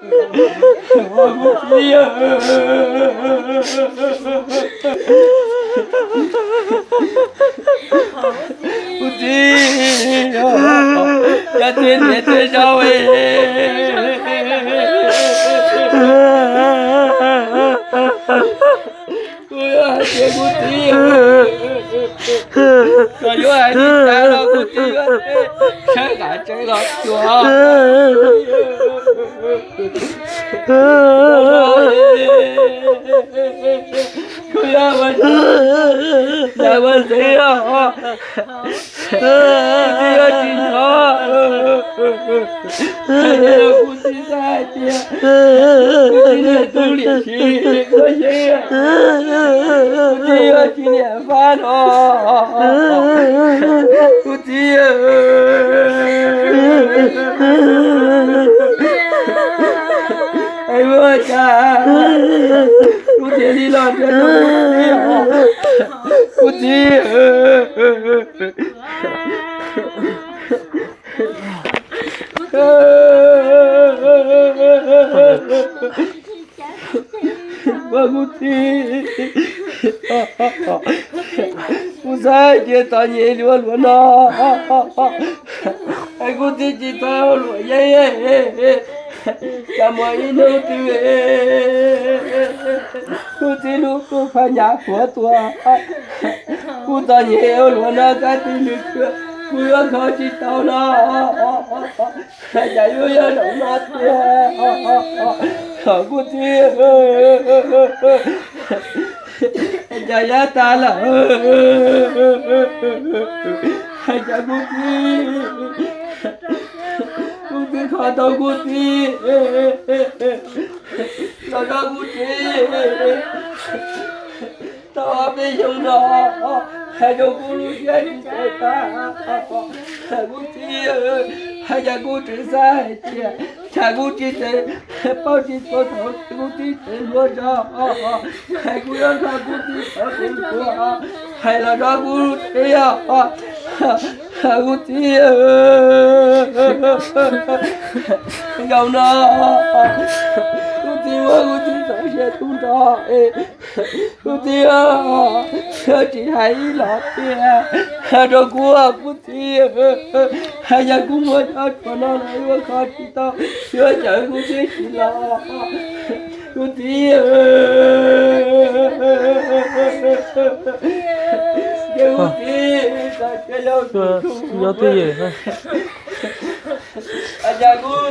Kuv txiv, kuv txiv, yog txiv niam txiv tsav, kuv yuav hais tias kuv txiv, koj yuav hais li cas los kuv txiv yuav sawv nqa tsev los cuag. Kuv yuav ua, ua ntxiv os. Kuv txiv yuav tsis hnov. Kuv txiv xav hais tias kuv txiv niag tub liam siv koj yeeb, kuv txiv yuav tsis niam fab no. Kuv txiv, es ua cas kuv thiaj li los nrhiav tau kuv txiv os? Kuv txiv, kuv txiv, kuv xav hais tias txom nyem li ua luaj no, es kuv txiv tsis tau luam yeeb, cas muaj ib hnub twg kuv txiv lub phab nyas puav tuag, kuv txom nyem ua luaj no, kav tsij nws, kuv yuav kho tsis tau no. Cas yuav yog zaum no tiag, kuv txiv, cas yav tas lawm, cas kuv txiv, kuv txiv kho tau kuv txiv, los nrog kuv txiv tau ob peb xyoos no, hais rau kuv lub siab tsis txawv tag. Kuv txiv, hais cas kuv tseem xav hais tias tsam kuv tsis txawj paub tsis txawj thaum kuv txiv tseem hluas zog, hais kuv yuav nrog kuv txiv tau tus hlub, hais los nrog kuv txiv os. Kuv txiv, zaum no kuv txiv muab kuv txiv txoj sia tu nrho, kuv txiv, tsis hais ib los tiag rau kuv, kuv txiv, hais yog kuv muaj cov tshuaj no los yuav kho tsis tau, yuav cawm kuv txiv tsis los, kuv txiv, ces kuv txiv, txoj sia yau, yog twj ywm, hais cas kuv